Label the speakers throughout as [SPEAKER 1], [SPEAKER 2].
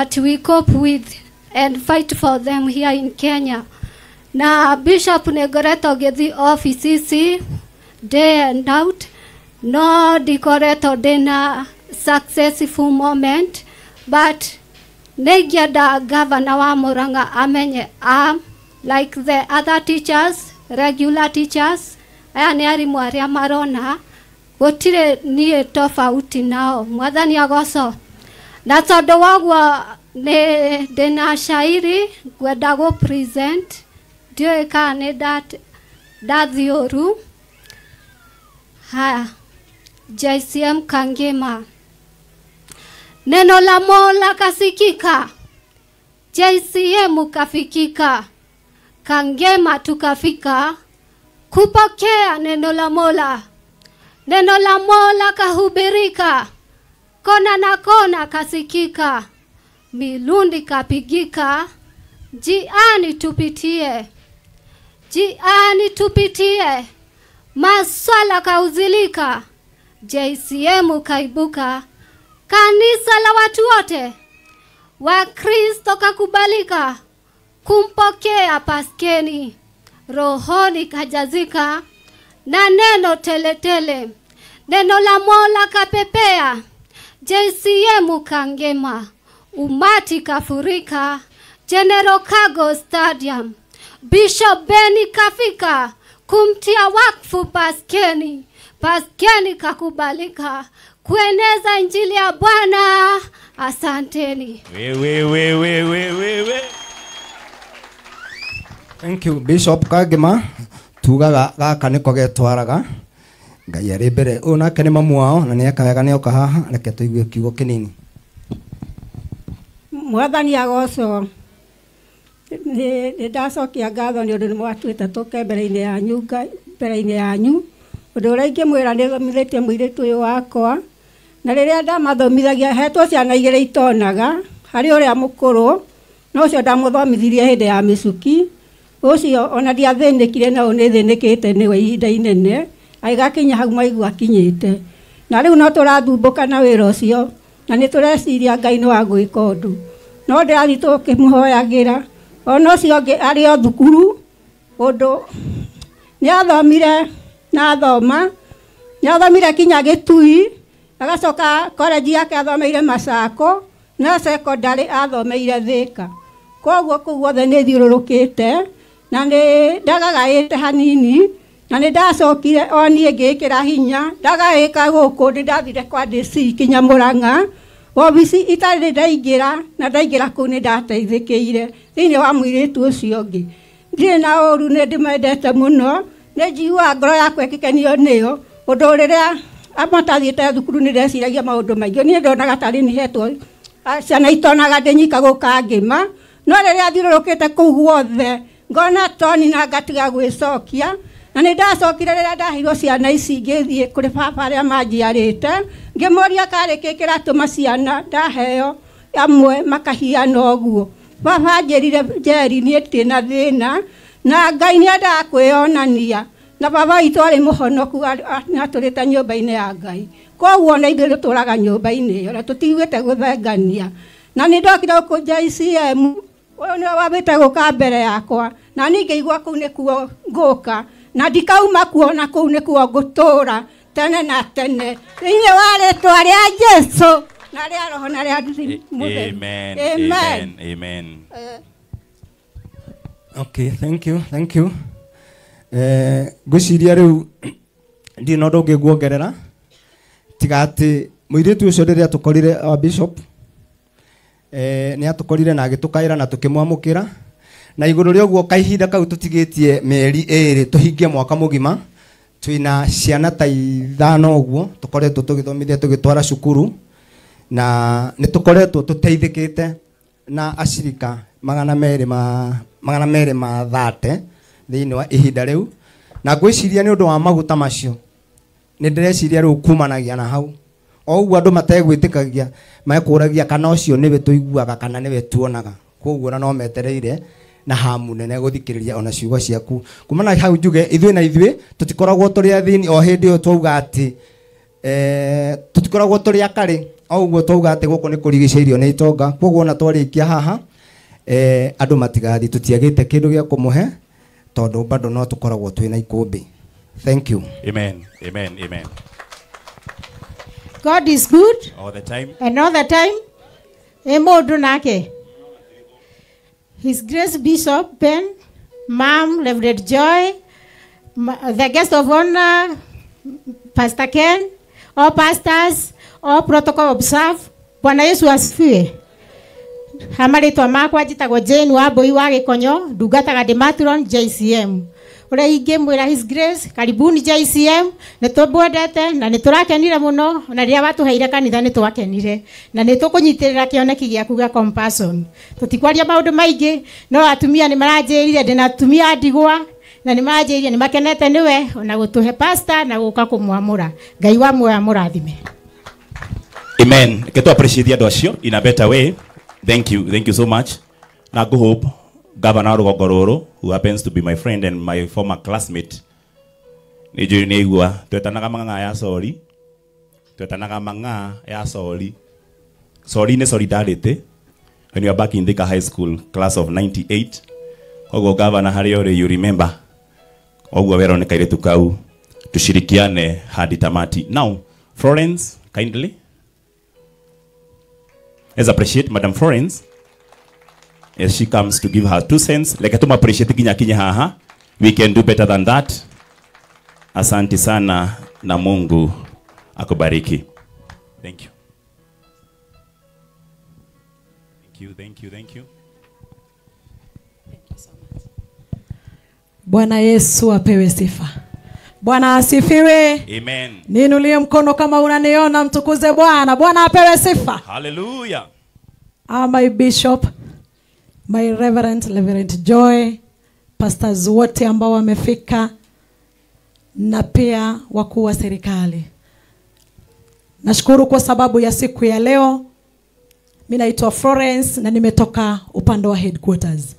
[SPEAKER 1] But we cope with and fight for them here in Kenya. Na Bishop nĩ ngoretwo ngĩthiĩ office ici day and out, no ndikoretwo ndĩna successful moment, but nĩ ingĩenda governor wa Murang'a amenye am like the other teachers, regular teachers. Aya nĩ arimũ arĩa marona gũtirĩ niĩ tofauti nao. Mwathani agocwo. Na tondũ woguo nĩ ndĩna shairi ngwenda gũ present. Ndiũĩ kana nĩ ndathiĩ ũru. Haya, JCM Kangema. Neno la Mola kasikika, JCM kafikika, Kangema tukafika kupokea neno la Mola. Neno la Mola kahubirika, kona na kona kasikika, milundi kapigika, jiani tupitie, jiani tupitie, maswala kauzilika, JCM kaibuka, kanisa la watu wote, Wakristo kakubalika, kumpokea Paskeni, rohoni kajazika, na neno teletele, neno la Mola kapepea, JCM Kangema, umati kafurika, General Kago Stadium, Bishop Beni kafika, kumtia wakfu Paskeni, Paskeni kakubalika, kueneza injili ya Bwana. Asanteni.
[SPEAKER 2] We, we, we, we, we, we, we.
[SPEAKER 3] Thank you, Bishop Kagema. Tugaga gaka niko getwaraga. Ngai arĩ mbere. Ũyũ nake nĩ mamu wao na nĩ eka wega nĩ oka haha, reke tũigue kiugo kĩnini.
[SPEAKER 4] Mwathani agocwo. Nĩ ndacokia ngatho nĩ ũndũ nĩ mwatuĩte tũke mbere-inĩ yanyu, mbere-inĩ yanyu. Ũndũ ũrĩa ingĩmwĩra nĩ thomithĩtie mũirĩtu ũyũ wakwa, na rĩrĩa ndamathomithagia hetwo ciana igĩrĩ itonaga, harĩ ũrĩa mũkũrũ, na ũcio ndamũthomithirie hĩndĩ ya mĩcuki, ũcio ona ndiathĩnĩkire na ũyũ nĩthĩnĩkĩte nĩwe ihinda inene, agĩgakinya hau maigua akinyĩte. Na rĩu no tũrathumbũka na wĩra ũcio, na nĩ tũreciria Ngai nĩ wa gwĩka ũndũ. No ndĩrathiĩ tũkĩmũhoyagĩra, ona ũcio ũngĩ arĩ o thukuru, ũndũ nĩathomire na athoma, nĩathomire kinya Gĩtui, agacoka college yake athomeire Masako, na secondary athomeire Thĩka. Koguo kũu guothe nĩ thiũrũrũkĩte, na nĩ ndagagaĩte hanini, na nĩ ndacokire o niĩ ngĩĩkĩra hinya, ndagaĩka gũkũ, nĩ ndathire kwa DC kinya Murang'a, obici itarĩ ndaingĩra, na ndaingĩra kũu nĩ ndateithĩkĩire thĩinĩ wa mũirĩtu ũcio ũngĩ. Ndirĩ na ũru, nĩ ndĩmendete mũno, nĩ njiguaga ngoro yakwa ĩgĩkenio nĩo, ũndũ rĩrĩa matathiĩte thukuru nĩ ndeciragia maũndũ maingĩ, niĩ ndonaga tarĩ nĩ hetwo ciana itonaga ndĩnyika gũka ngĩma, no rĩrĩa thiũrũrũkĩte kũu guothe ngona toni na ngatiga gwĩcokia, na nĩ ndacokire rĩrĩa ndaheirwo ciana ici ngĩthiĩ kũrĩ baba arĩa manjiarĩte, ngĩmoria karĩ kĩ kĩratũma ciana ndaheo amwe makahiana ũguo. Baba anjĩrire Njeri niĩ ndirĩ na thĩna, na Ngai nĩendaga kwĩyonania, na baba witũ arĩ mũhonoku nĩatũrĩte nyũmba-inĩ ya Ngai. Koguo ona ithuĩ tũtũraga nyũmba-inĩ ĩyo na tũtiguĩte gũthengania. Na nĩ ndokire gũkũ JCM, ũyũ nĩwe wambĩte gũka mbere yakwa, na niĩ ngĩigua kũu nĩkuo ngũka, na ndikauma kuo na kũu nĩkuo ngũtũra tene na tene. Thĩinĩ wa rĩtwa rĩa Jesũ na rĩa Roho na rĩa Mũtheru.
[SPEAKER 2] Amen.
[SPEAKER 4] Amen.
[SPEAKER 2] Amen. Amen.
[SPEAKER 3] Okay, thank you, thank you. Ngwĩciria rĩu ndirĩ na ũndũ ũngĩ nguongerera, tiga atĩ mũirĩtu ũcio rĩrĩa tũkorire our bishop, nĩ atũkorire na agĩtũkaĩra na tũkĩmwamũkĩra, na igũrũ rĩa ũguo kahinda kau tũtigĩtie mĩeri ĩrĩ tũhingie mwaka mũgima, twĩna ciana ta ithano ũguo tũkoretwo tũgĩthomithia tũgĩtwara cukuru, na nĩ tũkoretwo tũteithĩkĩte na acirika 230 thĩinĩ wa ihinda rĩu, na ngwĩciria nĩ ũndũ wa maguta macio nĩ ndĩreciria rĩu kumanagia na hau o ũguo andũ mategwĩtĩkagia mekũragia kana ũcio nĩwe tũiguaga kana nĩwe tuonaga, koguo na no metereire na hamu nene gũthikĩrĩria ona ciugo ciaku. Kuma na hau njuge ithuĩ na ithuĩ tũtikoragwo tũrĩ athĩni o hĩndĩ ĩyo twauga atĩ tũtikoragwo tũrĩ akarĩ O ũguo twauga atĩ gũkũ nĩ kũrigicĩirio nĩ itonga, kwoguo ona twarĩkia haha andũ matigathiĩ tũtiagĩte kĩndũ gĩa kũmũhe tondũ bado no tũkoragwo twĩna ikũmbĩ. Thank you.
[SPEAKER 2] Amen. Amen. Amen.
[SPEAKER 5] God is good
[SPEAKER 2] all the time.
[SPEAKER 5] And all the time. E mũndũ nake. His Grace Bishop Ben, Mom, Reverend Joy, the guest of honor, Pastor Ken, all pastors, all protocol observe. Bwana Yesu asifiwe. Hamarĩtwa makwa njĩtagwo Jane Wambui wa Gĩkonyo, ndungataga ndĩ matron JCM. Ũrĩa ingĩmwĩra His Grace, karibuni JCM, nĩ tũmwendete na nĩ tũrakenire mũno, na rĩrĩa watũheire kanitha nĩ twakenire, na nĩ tũkũnyitĩrĩra kĩoneki gĩaku gĩa compassion. Tũtikwaria maũndũ maingĩ, no atumia nĩ maranjĩrire, ndĩna atumia a ndigwa, na nĩ maranjĩrire nĩ makenete nĩwe, ona gũtũhe pastor na gũka kũmwamũra. Ngai wa muoyo amũrathime.
[SPEAKER 2] Amen. Ke tu appreciate andũ acio in a better way. Thank you. Thank you so much. Na go hope Governor rũgongo rũrũ, who happens to be my friend and my former classmate, nĩ njũĩ nĩ aigua twetanaga mang'ang'a ya sori, twetanaga mang'aa ya sori. Sori nĩ solidarity. When you are back in Thika High School, class of 98, koguo governor harĩa ũrĩ, you remember. Koguo werwo nĩ kairĩtu kau tushirikiane hadi tamati. Now, Florence, kindly. Let's appreciate Madam Florence as she comes to give her 2 cents. Like tuma appreciate kinya kinya haha. We can do better than that. Asante sana na Mungu akubariki. Thank you. Thank you, thank you, thank you.
[SPEAKER 6] Thank you so much. Bwana Yesu apewe sifa. Bwana asifiwe.
[SPEAKER 2] Amen.
[SPEAKER 6] Niinulie mkono kama unaniona, mtukuze Bwana. Bwana apewe sifa.
[SPEAKER 2] Hallelujah.
[SPEAKER 6] My bishop, my reverend, Reverend Joy, pastors wote ambao wamefika na pia wakuu wa serikali. Nashukuru kwa sababu ya siku ya leo. Mimi naitwa Florence na nimetoka upande wa headquarters.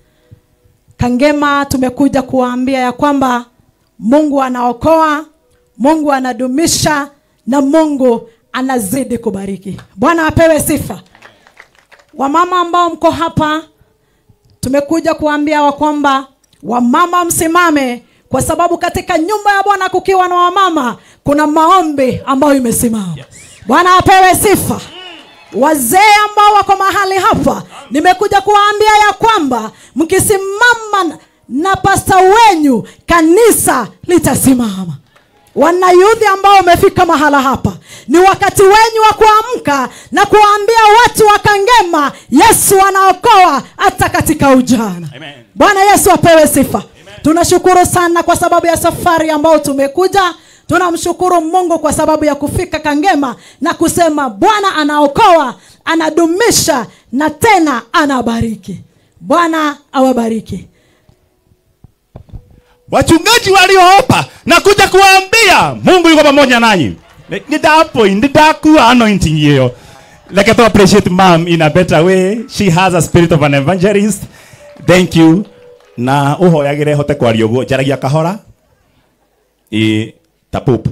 [SPEAKER 6] Kangema tumekuja kuwaambia ya kwamba Mungu anaokoa, Mungu anadumisha na Mungu anazidi kubariki. Bwana apewe sifa. Wamama ambao mko hapa, tumekuja kuambia wa kwamba wamama msimame, kwa sababu katika nyumba ya Bwana kukiwa na wamama kuna maombi ambayo imesimama. Yes. Bwana apewe sifa. Wazee ambao wako mahali hapa, nimekuja kuambia ya kwamba mkisimama na pasta wenyu, kanisa litasimama. Wanayudhi ambao wamefika mahala hapa, ni wakati wenyu wa kuamka na kuambia watu wa Kangema, Yesu anaokoa hata katika ujana.
[SPEAKER 2] Amen.
[SPEAKER 6] Bwana Yesu apewe sifa. Amen. Tunashukuru sana kwa sababu ya safari ambao tumekuja. Tunamshukuru Mungu kwa sababu ya kufika Kangema na kusema Bwana anaokoa, anadumisha na tena anabariki. Bwana awabariki.
[SPEAKER 2] Wachungaji walioapa na kuja kuambia Mungu yuko pamoja nanyi. Nitakuwa anointing hiyo. Like to appreciate mom in a better way. She has a spirit of an evangelist. Thank you. Na uhoyagire hote kwaria uguo, njaragia kahora. Tapupu.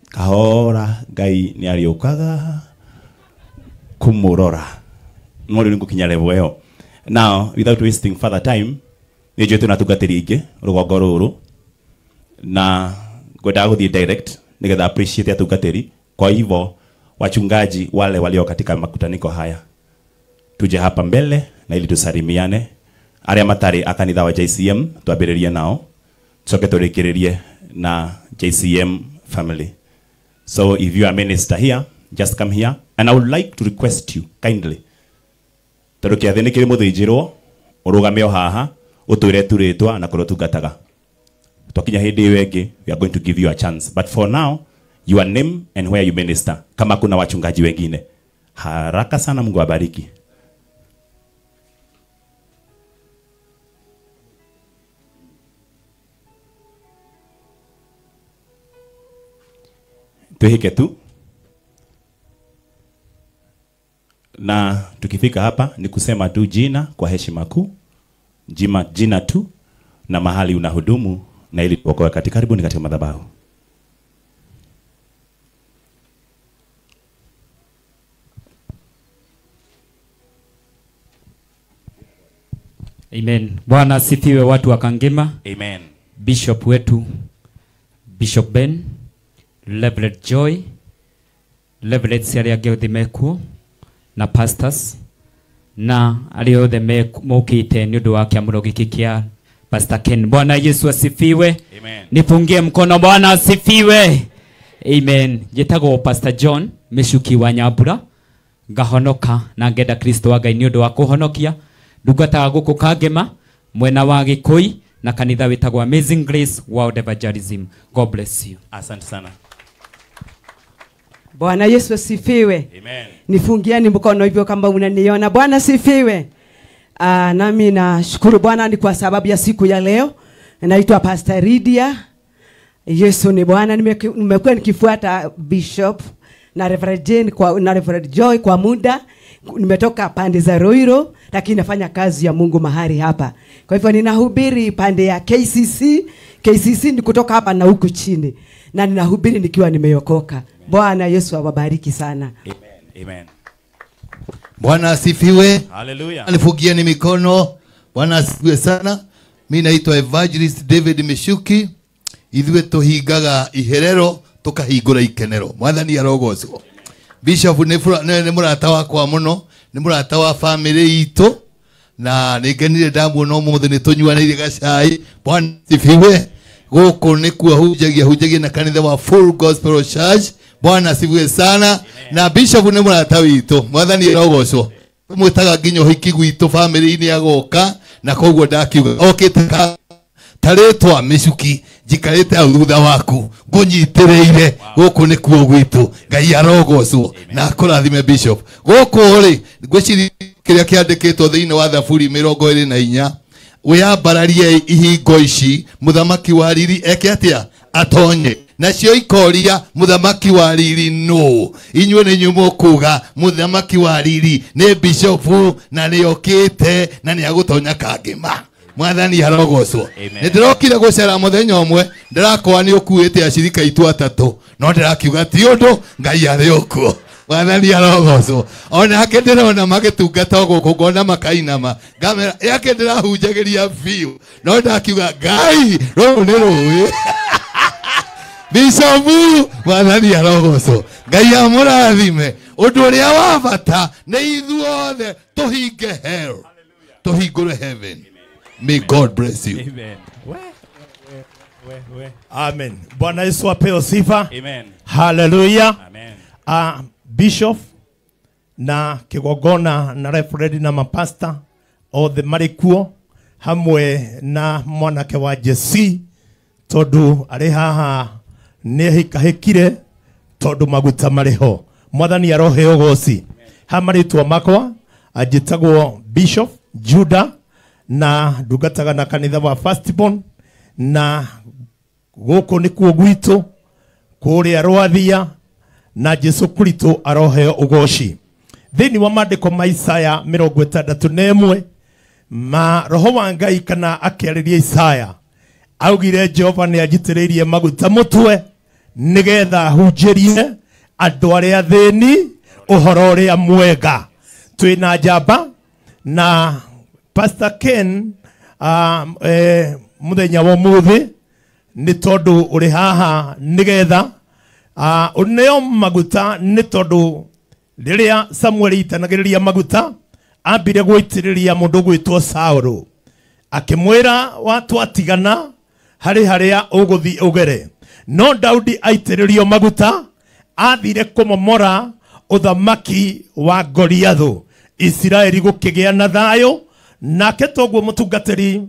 [SPEAKER 2] Kahora Ngai ni ariukaga kumurora. No riu ngukinya level ĩyo. Now, without wasting further time, nĩ njũĩ twĩna atungatĩri aingĩ rũgongo rũrũ na ngwendaga gũthiĩ direct nĩgetha appreciate atungatĩri. Kwa hivyo wachungaji wale walio katika makutaniko haya, tuje hapa mbele na ili tusalimiane. Arĩa matarĩ a kanitha wa JCM twambĩrĩrie nao, tucoke tũrĩkĩrĩrie na JCM family. So if you are minister here, just come here, and I would like to request you kindly, tondũ kĩathĩ nĩ kĩrĩ mũthĩnjĩrwo, ũrũgame o haha ũtwĩre tu rĩtwa na kũrĩa ũtungataga. Twakinya hĩndĩ ĩyo ĩngĩ, we are going to give you a chance, but for now, your name and where you minister, kama kuna wachungaji wengine. Haraka sana, Mungu awabariki. Tuhike tu. Na tukifika hapa ni kusema tu jina kwa heshima kuu, jina tu na mahali unahudumu, na ili tuokoe katika karibuni katika madhabahu.
[SPEAKER 7] Amen. Bwana asifiwe watu wa Kangema.
[SPEAKER 2] Amen.
[SPEAKER 7] Bishop wetu Bishop Ben, Reverend Joy, Reverend arĩa angĩ othe mekuo na pastors na arĩa othe mokĩte nĩ ũndũ wa kĩamũro gĩkĩ kĩa Pastor Ken. Bwana Yesu asifiwe.
[SPEAKER 2] Amen.
[SPEAKER 7] Nipungie mkono. Bwana asifiwe. Amen. Njĩtagwo Pastor John Michuki wa Nyambura, ngahonoka na ngenda Kristo wa Ngai nĩ ũndũ wa kũhonokia. Ndungataga gũkũ Kangema mwena wa Gĩkũi na kanitha wĩtagwo Amazing Grace World Evangelism. God bless you.
[SPEAKER 2] Asante sana.
[SPEAKER 8] Bwana Yesu asifiwe.
[SPEAKER 2] Amen.
[SPEAKER 8] Nifungieni mkono hivyo kama unaniona. Bwana asifiwe. Nami nashukuru Bwana ni kwa sababu ya siku ya leo. Naitwa Pastor Lydia. Yesu ni Bwana. Nimekuwa nikifuata Bishop na Reverend Jane na Reverend Joy kwa muda. Nimetoka pande za Roiro, lakini nafanya kazi ya Mungu mahali hapa. Kwa hivyo ninahubiri pande ya KCC. KCC ni kutoka hapa na huku chini. Na ninahubiri nikiwa nimeokoka. Bwana Yesu awabariki sana.
[SPEAKER 2] Amen. Amen.
[SPEAKER 9] Bwana asifiwe.
[SPEAKER 2] Hallelujah.
[SPEAKER 9] Alifugieni mikono. Bwana asifiwe sana. Mimi naitwa Evangelist David Michuki. Ithuĩ tũhingaga iherero tukahingũra ikenero. Mwathani arogocwo. Bishop nĩ mũrata wakwa mũno, nĩ mũrata wa family itũ, na nĩ ngenire ndamuona ũmũthĩ nĩ tũnyuanĩire gacai. Bwana asifiwe. Gũkũ nĩkuo hunjagia na kanitha wa Full Gospel Church. Bwana asifiwe sana. Amen. Na Bishop nĩ mũrata witũ. Mwathani arogocwo. Tũmwĩtaga nginya ũhiki gwitũ family-inĩ agoka, na koguo ndakiuga okĩte tarĩtwa Michuki, njikarĩte hau thutha waku ngũnyitĩrĩire. Gũkũ nĩkuo gwitũ. Ngai arogocwo na akũrathime Bishop. Gũkũ rĩ ngwĩciria kĩrĩa kĩandĩkĩtwo thĩinĩ wa Thaburi 24, wĩyambararie ihingo ici, mũthamaki wa riri eke atĩa? Atonye. Nacio ikoria mũthamaki wa riri nũ? Inyuĩ nĩ inyuĩ mũkuga mũthamaki wa riri nĩ Bishop na nĩokĩte na nĩagũtonya Kangema. Mwathani arogocwo. Nĩ ndĩrokire gũcera mũthenya ũmwe, ndĩrakora nĩ ũkuĩte acirika itũ atatũ, no ndĩrakiuga ti ũndũ, Ngai arĩ o kuo. Mwathani arogocwo. Onake ndĩrona magĩtungata o gũkũ, ngona makainama, ngamera yake ndĩrahunjagĩria biũ, no ndakiuga Ngai rũrũ nĩ rũĩ. Bishop, Mwathani arogocwo. Ngai amũrathime. Ũndũ ũrĩa wa bata nĩ ithuothe tũhinge hell, tũhingũre heaven. May God bless you.
[SPEAKER 2] Amen.
[SPEAKER 10] Amen. Bwana Yesu apewe sifa.
[SPEAKER 2] Amen.
[SPEAKER 10] Hallelujah.
[SPEAKER 2] Amen.
[SPEAKER 10] Bishop na kigogona na reverend na mapasta othe marĩ kuo hamwe na mwanake wa Jesse, tondu arĩ haha nĩ hikahĩkire tondu maguta marĩ ho. Mwathani arohe ũgoci. Ha marĩtwa makwa anjĩtagwo Bishop Judah na ndungataga na kanitha wa Firstborn, na gũkũ nĩkuo gwitũ kũrĩa Rwathia, na Jesu Kristo aroheo ũgoci. Thĩinĩ wa maandĩko ma Isaya 61 ma roho wa Ngai kana akĩarĩria Isaya augire Jehova nĩ anjitĩrĩirie maguta mũtwe nĩgetha hunjĩrie andũ arĩa athĩni ũhoro ũrĩa mwega. Twĩna njamba na Pastor Ken mũthenya wa ũmũthĩ nĩ tondũ ũrĩ haha nĩgetha ũneo maguta, nĩ tondũ rĩrĩa Samuel aitanagĩrĩria maguta ambire gũitĩrĩria mũndũ gwĩtwo Saũlũ, akĩmwĩra watwatigana harĩ harĩa ũgũthiĩ ũgere. No Daudi aitĩrĩrio maguta athire kũmomora ũthamaki wa Goliathũ, Isiraeli gũkĩgĩa na thayũ. Nake toguo mũtungatĩri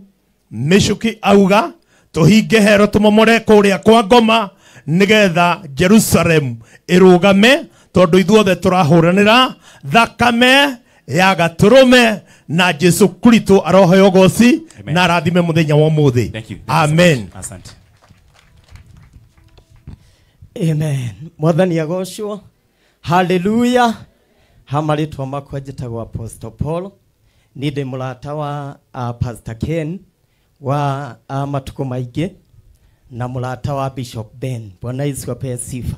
[SPEAKER 10] Michuki auga tũhinge hero tũmomore kũrĩa kwa ngoma nĩgetha Jerusalem ĩrũgame, tondũ ithuothe tũrahũranĩra thakame ya gatũrũme, na Jesu Kristo aroheo ũgoci na arathime mũthenya wa ũmũthĩ. Amen.
[SPEAKER 2] Asante.
[SPEAKER 11] Amen. Mwathani agocwo. Hallelujah. Ha marĩtwa makwa njĩtagwo Apostle Paul. Ni ndĩ mũrata wa Pastor Ken wa matukũ maingĩ na mũrata wa Bishop Ben. Bwana Yesu apewe sifa.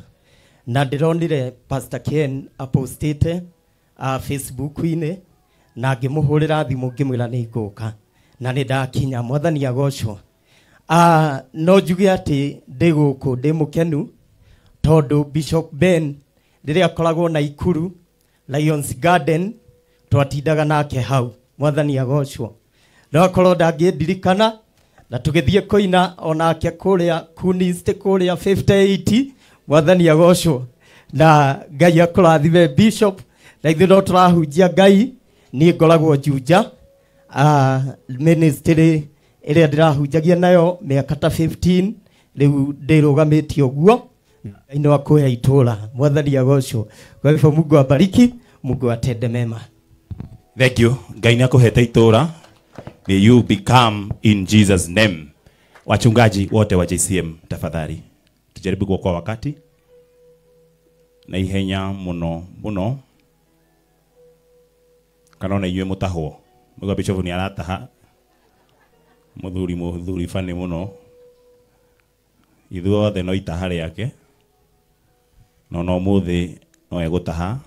[SPEAKER 11] Na ndĩronire Pastor Ken apostĩte Facebook-inĩ na ngĩmũhũrĩra thimũ ngĩmwĩra nĩ ngũka. Na nĩ ndakinya, mwathani agocwo. No njuge atĩ ndĩ gũkũ ndĩ mũkenu tondũ Bishop Ben rĩrĩa akoragwo na Ikuru Lions Garden twatindaga nake hau, mwathani agocwo. No akorwo ndangĩndirikana na tũgĩthiĩ kũina onake kũrĩa Kunist kũrĩa 58, mwathani agocwo. Na Ngai akũrathime Bishop, na ithuĩ no tũrahunjia Ngai. Niĩ ngoragwo Juja, ministry ĩrĩa ndĩrahunjagia nayo mĩaka ta 15 rĩu ndĩrũgamĩtie ũguo. Ngai no akũhe itũra, mwathani agocwo. Kwa hivyo Mungu abariki, Mungu atende mema.
[SPEAKER 2] Thank you. Ngai nĩ akũhete itũra. May you become in Jesus name. Wachungaji wote wa JCM, tafadhali tujaribu kuokoa wakati na ihenya muno muno, kana ona inyuĩ mũtahwo. Mũigua Bishop nĩ arataha muthuri bani muno, ithuothe no itaha rĩake, no no mũthĩ no egũtaha.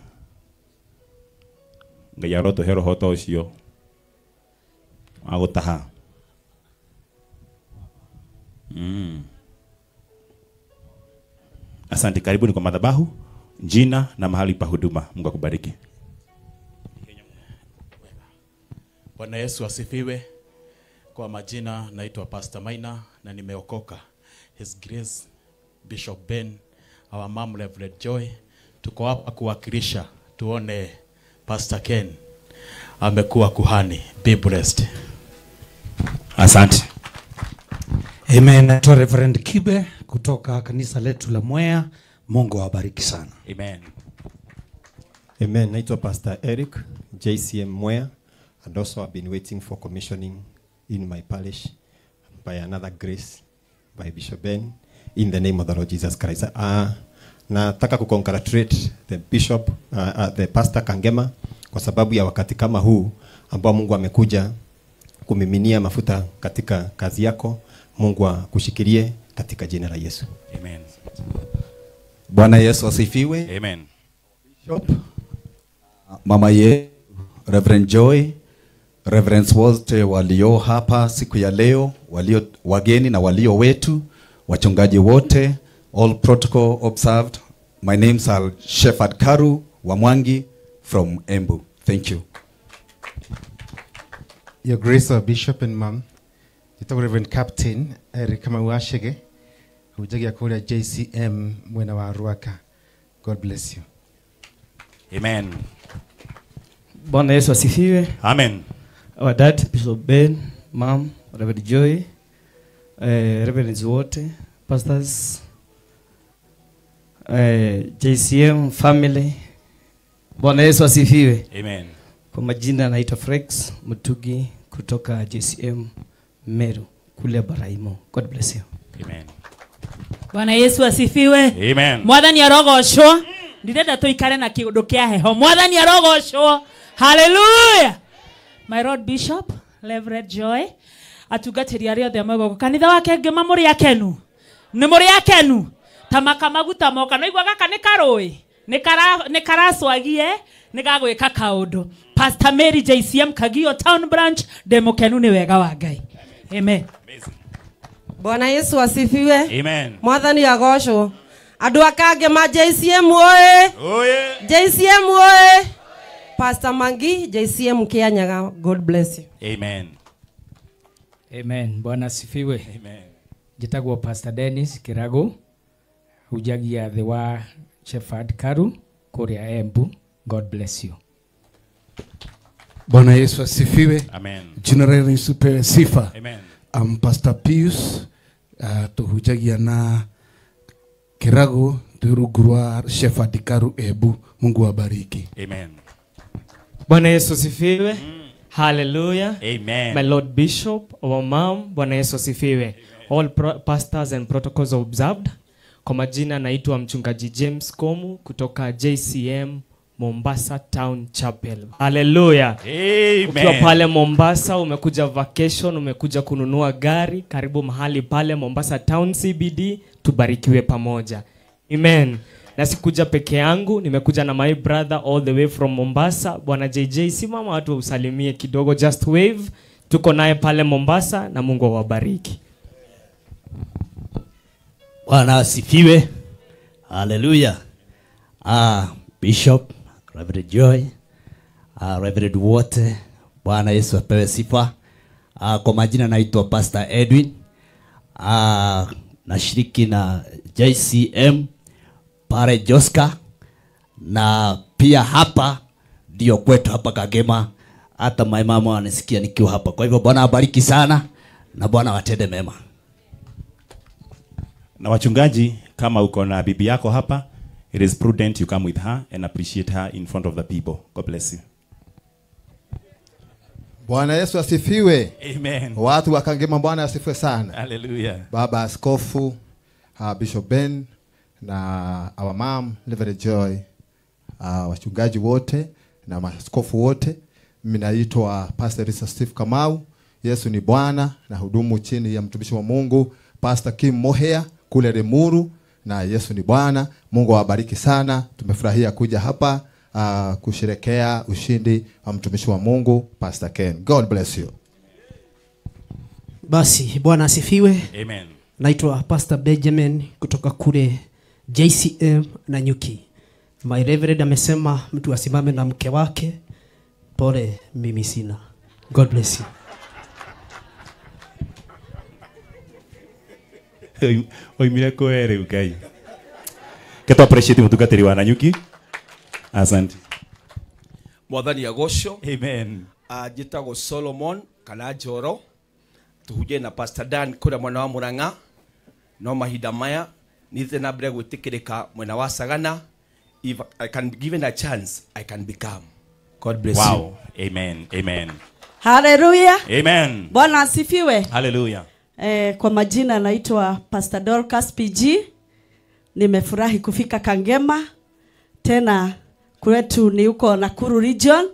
[SPEAKER 2] Ngai arotũhe roho ta ũcio wa gũtaha. Asante, karibuni kwa madhabahu, jina na mahali pa huduma. Mungu akubariki.
[SPEAKER 12] Bwana Yesu asifiwe. Kwa majina naitwa Pastor Maina na nimeokoka. His Grace Bishop Ben, our mom Reverend Joy, tuko hapa kuwakilisha tuone Pastor Ken amekuwa kuhani. Be blessed.
[SPEAKER 2] Asante.
[SPEAKER 13] Amen. Naitwa Reverend Kibe kutoka kanisa letu la Mwea. Mungu awabariki sana.
[SPEAKER 2] Amen.
[SPEAKER 14] Amen. Naitwa Pastor Eric, JCM Mwea, and also I've been waiting for commissioning in my parish by another grace by Bishop Ben in the name of the Lord Jesus Christ. Nataka kucongratulate the bishop, the pastor Kangema kwa sababu ya wakati kama huu ambao Mungu amekuja kumiminia mafuta katika kazi yako. Mungu akushikilie katika jina la Yesu.
[SPEAKER 2] Amen.
[SPEAKER 15] Bwana Yesu asifiwe.
[SPEAKER 2] Amen.
[SPEAKER 15] Bishop, mama ye, Reverend Joy, Reverends wote walio hapa siku ya leo, walio wageni na walio wetu, wachungaji wote, all protocol observed. My name's Al Shepherd Karu Wamwangi from Embu. Thank you.
[SPEAKER 16] Your Grace, our Bishop and Mom, Jitagwo Reverend Captain Eric Kamau Wachege, hujagia kule JCM mwena wa Ruaka. God bless you.
[SPEAKER 2] Amen.
[SPEAKER 17] Bwana Yesu asifiwe.
[SPEAKER 2] Amen.
[SPEAKER 17] Our dad, Bishop Ben, Mom, Reverend Joy, Reverends wote, pastors, JCM family. Bwana Yesu asifiwe.
[SPEAKER 2] Amen.
[SPEAKER 17] Kwa majina naitwa Frex Mutugi kutoka JCM Meru kule Baraimo. God bless you.
[SPEAKER 2] Amen.
[SPEAKER 18] Bwana Yesu asifiwe.
[SPEAKER 2] Amen.
[SPEAKER 18] Mwathani arogocwo. Ndirenda tuikare na kiundu kia heho. Mwathani arogocwo. Hallelujah. My Lord Bishop, Reverend Joy, atungatĩri arĩa othe me gũkũ kanitha wake ngĩma mũrĩ akenu. Nĩ mũrĩ akenu. Ta makamaguta moka. No igua gaka nĩ karũĩ. Nĩ karacwagie, nĩ gagwĩka kaũndũ. Pastor Mary JCM Kagio Town Branch, ndĩ mũkenu nĩ wega wa Ngai. Amen.
[SPEAKER 19] Bwana Yesu asifiwe.
[SPEAKER 2] Amen.
[SPEAKER 19] Mwathani agocwo. Andũ akange ma JCM oe.
[SPEAKER 2] Oe.
[SPEAKER 19] JCM oe. Pastor Mangi, JCM Kianyaga, God bless you.
[SPEAKER 2] Amen.
[SPEAKER 20] Amen. Bwana asifiwe.
[SPEAKER 2] Amen.
[SPEAKER 20] Njĩtagwo Pastor Dennis Kirago, hujagia thĩ wa Shepherd Karu kũrĩa Embu. God bless you.
[SPEAKER 21] Bwana Yesu asifiwe.
[SPEAKER 2] Amen.
[SPEAKER 21] Jina la Yesu pewe sifa.
[SPEAKER 2] Amen.
[SPEAKER 21] I'm Pastor Pius, tuhujagia na Kirago rungu rwa Shepherd Karu Embu. Mungu awabariki.
[SPEAKER 2] Amen.
[SPEAKER 22] Bwana Yesu asifiwe. Hallelujah.
[SPEAKER 2] Amen.
[SPEAKER 22] My Lord Bishop, our mom, Bwana Yesu asifiwe. All pastors and protocols observed. Kwa majina naitwa Mchungaji James Komu kutoka JCM Mombasa Town Chapel. Hallelujah.
[SPEAKER 2] Amen.
[SPEAKER 22] Ukiwa pale Mombasa, umekuja vacation, umekuja kununua gari, karibu mahali pale Mombasa Town CBD, tubarikiwe pamoja. Amen. Na sikuja peke yangu, nimekuja na my brother all the way from Mombasa. Bwana JJ, simama watu usalimie kidogo, just wave. Tuko naye pale Mombasa na Mungu awabariki.
[SPEAKER 1] Bwana asifiwe. Haleluya. Bishop, Reverend Joy, Reverend wote, Bwana Yesu apewe sifa. Kwa majina naitwa Pastor Edwin. Nashiriki na JCM pale Joska, na pia hapa ndio kwetu hapa Kagema. Hata my mama anasikia nikiwa hapa. Kwa hivyo Bwana abariki sana na Bwana watende mema.
[SPEAKER 2] Na wachungaji, kama uko na bibi yako hapa, it is prudent you come with her and appreciate her in front of the people. God bless you.
[SPEAKER 4] Bwana Yesu asifiwe.
[SPEAKER 2] Amen.
[SPEAKER 4] Watu wa Kangema, Bwana asifiwe sana.
[SPEAKER 2] Hallelujah.
[SPEAKER 4] Baba Askofu, Bishop Ben na our mom Reverend Joy, wachungaji wote na maaskofu wote. Mimi naitwa Pastor Richard Steve Kamau. Yesu ni Bwana, na hudumu chini ya mtumishi wa Mungu Pastor Kim Mohea kule Limuru, na Yesu ni Bwana. Mungu awabariki sana. Tumefurahia kuja hapa kusherekea ushindi wa mtumishi wa Mungu Pastor Ken. God bless you.
[SPEAKER 23] Basi Bwana asifiwe.
[SPEAKER 2] Amen.
[SPEAKER 23] Naitwa Pastor Benjamin kutoka kule JCM na Nyuki. My Reverend amesema mtu asimame na mke wake. Pole, mimi sina. God bless you.
[SPEAKER 2] Oimire kwere ukai. Keto appreciate mutungatiri wa Nanyuki. Asante.
[SPEAKER 24] Mwathani agocio.
[SPEAKER 2] Amen.
[SPEAKER 24] Njĩtagwo Solomon kana Njoro. Tuhunjie na Pastor Dan kũrĩa mwena wa Murang'a. No mahinda maya nithiĩ na mbere gwĩtĩkĩrĩka mwena wa Sagana. If I can be given a chance, I can become. God bless
[SPEAKER 2] wow.
[SPEAKER 24] you.
[SPEAKER 2] Amen. Amen.
[SPEAKER 25] Hallelujah.
[SPEAKER 2] Amen.
[SPEAKER 25] Bwana asifiwe.
[SPEAKER 2] Hallelujah.
[SPEAKER 25] Kwa majina naitwa Pastor Dorcas PG. Nimefurahi kufika Kangema. Tena kwetu ni huko Nakuru region.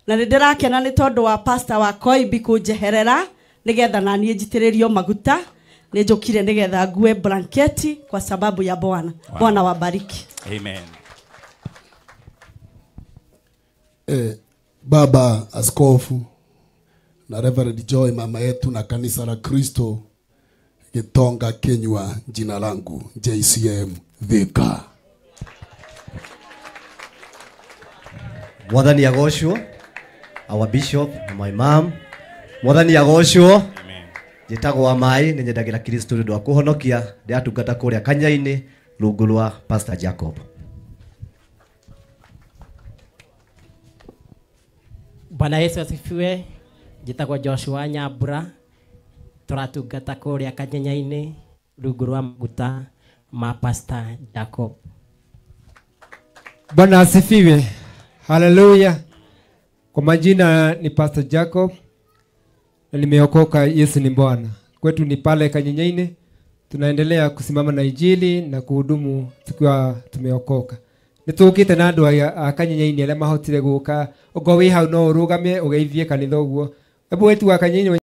[SPEAKER 25] Na nĩndĩrakena nĩ tondũ wa pastor wa Koimbi kũnjeherera nĩgetha na niĩ njitĩrĩrio maguta. Nĩnjũkire nĩgetha ngue blanketi kwa sababu ya Bwana.
[SPEAKER 2] Wow.
[SPEAKER 25] Bwana wabariki.
[SPEAKER 2] Amen.
[SPEAKER 26] Baba Askofu na Reverend Joy mama yetu na kanisa la Kristo Gitonga Kenywa, jina langu JCM Thika.
[SPEAKER 27] Mwathani agocwo, our bishop, my mom. Mwathani agocwo.
[SPEAKER 2] Amen.
[SPEAKER 27] Njĩtagwo wa Mai, nĩ nyendagĩra Kristo nĩ ũndũ wa kũhonokia, ndĩratungata kũrĩa Kanya-inĩ rungu rwa Pastor Jacob.
[SPEAKER 28] Bwana Yesu asifiwe. Njĩtagwo Joshua Nyambura, tũratungata kũrĩa Kanyenya-inĩ rungu rwa maguta ma Pastor Jacob.
[SPEAKER 29] Bwana asifiwe. Haleluya. Kwa majina ni Pastor Jacob na nimeokoka, Yesu ni Bwana. Kwetu ni pale Kanyenyeine, tunaendelea kusimama na Injili na kuhudumu tukiwa tumeokoka. Nĩtũkĩte na andũ a Kanyenyeine arĩa mahotire gũka, ũkorwo wĩ hau no ũrũgame ũgeithie kanitha ũguo. Hebu wetu wa Kanyenyeine.